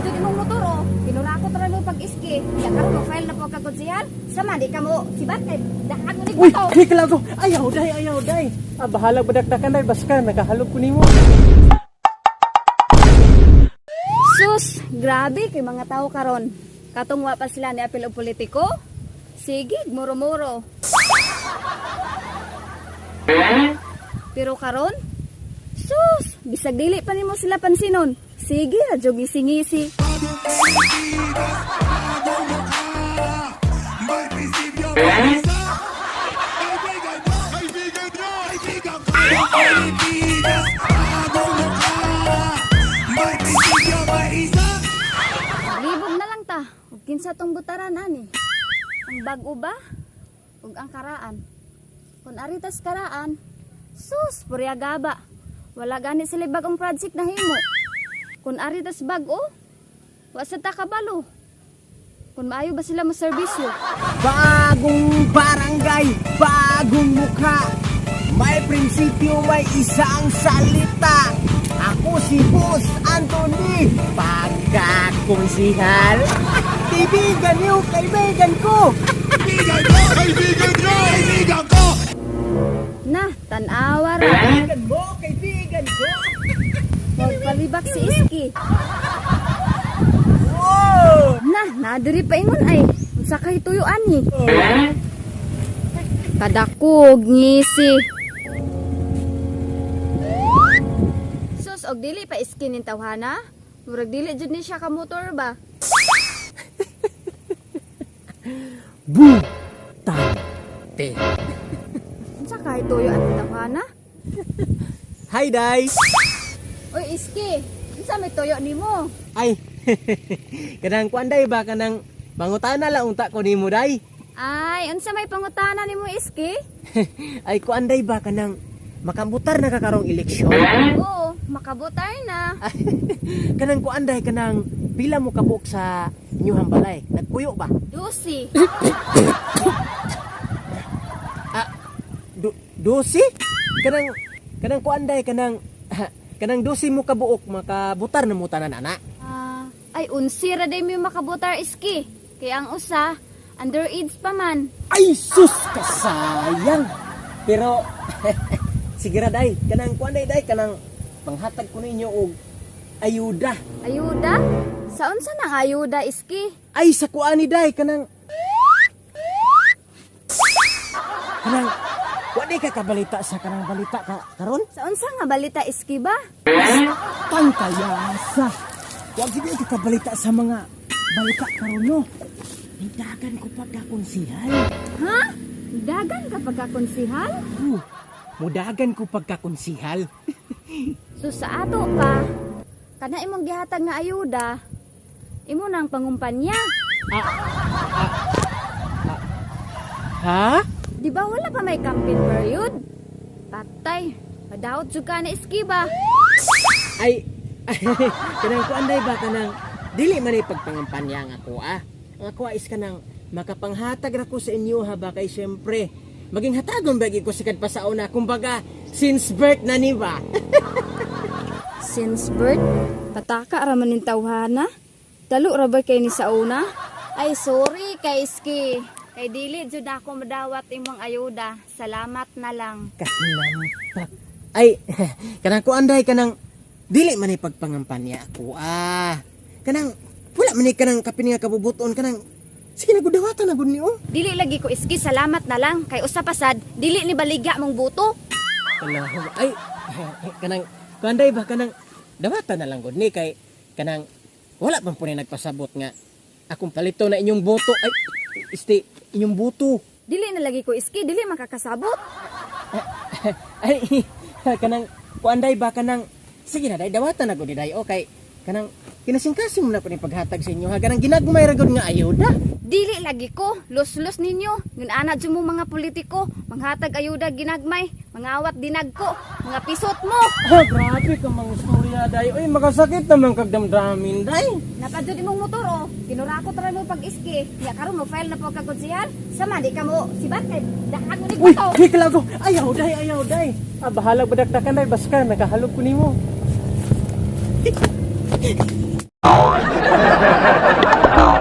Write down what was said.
jud imong motor oh. Kinurakot ra mo pag-iski. Ya karon mo file na po ka konsehal. Sama di ka mo sibat kay dakan mo ni Uy, bato. di kalago. Ayaw day, ayaw day. Ah, bahala badakdakan day basta nakahalog ko nimo. Sus, grabe kay mga tao karon. Katong wa pa sila ni apil og politiko. Sige, muro-muro. Pero karon, sus, bisag dili pa nimo sila pansinon. Sige, radyo ngisi-ngisi. Libog na lang ta. Ug kinsa tong butaran ani? Ang bag-o ba? Ug ang karaan. Kun aritas karaan, sus, purya gaba. Wala gani sila bagong project na himo. Kun aritas bag-o, wa sa ta kabalo. Kun maayo ba sila mo serbisyo? Bagong barangay, bagong mukha. May prinsipyo, may isang salita. Ako si Boss Anthony, pagkakonsihal. Kaibigan niyo, kaibigan ko. Na, tan-awa ra. Kaibigan mo, kaibigan ko. Magpalibak si Iski. Wow! Na, nadiri pa ingon ay. Unsa kay tuyo ani? Kadakog ngisi. Sus, og dili pa iskin ning tawhana? Murag dili jud ni siya ka motor ba? Butante. Unsa kay tuyo ani tawhana? Hi, Day. Oy Iski, unsa may tuyo nimo? Ay, kanang kuan day ba kanang mangutana lang unta ko nimo day. Ay, unsa may pangutana nimo Iski? Ay kuan day ba kanang makambutar na ka karong eleksyon. Oo, makabutar na. Kanang kuan day kanang pila mo kabuok sa inyong balay? Nagpuyo ba? Dusi. Du 12? Kanang kanang kuan day kanang kanang 12 mo kabuok makabutar na mo tanan ana. Ah, ay unsi ra day mi makabutar Iski. Kay ang usa underage pa man. Ay sus kasayang. Pero sige ra day kanang kuan day day kanang panghatag ko ninyo og ayuda. Ayuda? Sa unsa nang ayuda, Iski? Ay sa kuan ni day kanang kanang wa di ka kabalita sa kanang balita ka karon? Sa unsa nga balita, Iski ba? Pangkayasa. Huwag sige ka kabalita sa mga balita karon no. Dagan ko pagkakonsihal. Ha? Dagan ka pagkakonsihal? Mudagan ko pagkakonsihal. So sa ato pa, kana imong gihatag nga ayuda, imo nang pangumpanya. Ha? Di ba wala pa may campaign period? Patay, madaot jud ka na Iski ba? Ay, kanang kuan day ba kanang dili man ay pagpangampanya ang ako ah. Ang ako is kanang makapanghatag ra ko sa inyo ha ba kay syempre maging hatagon ba gyud ko sikad pa sa una kumbaga since birth na ni ba. Since birth, pataka ra man ning tawhana. Dalo ra ba kay ni sa una? Ay sorry kay Iski. Kay dili jud ako madawat imong ayuda. Salamat na lang. Kahinampak. Ay, kanang kuan day kanang dili man ay pagpangampanya ako ah. Kanang wala man ay kanang kapin nga kabubuton kanang sige na gudawatan na gud ni oh. Dili lagi ko Iski, salamat na lang kay usa pasad dili ni baligya mong buto. Kanang ay kanang kuan day ba kanang dawatan na lang gud ni kay kanang wala man po ni nagpasabot nga akong palito na inyong boto ay este inyong boto. Dili na lagi ko Iski, dili makakasabot. Ay kanang kuan day ba kanang sige na day dawatan na gud ni day okay kanang kinasingkasing mo na ko ni paghatag sa inyo ha kanang ginagmay ra gud nga ayuda. Dili lagi ko, los-los ninyo. Ngun ana jud mo mga politiko, manghatag ayuda ginagmay, mangawat dinagko, mga pisot mo. Ah, grabe ka mga istorya, day. Uy, makasakit naman kag damdamin, day. Napadjud imong motor oh. Kinurakot ra mo pag iski. Ya karon mo file na po ka konsehal. Sama di ka mo sibat kay dakan mo ni Uy, bato. di kalago. Ayaw day, ayaw day. Ah, bahala badakdakan day basta nakahalog ko nimo. Ay.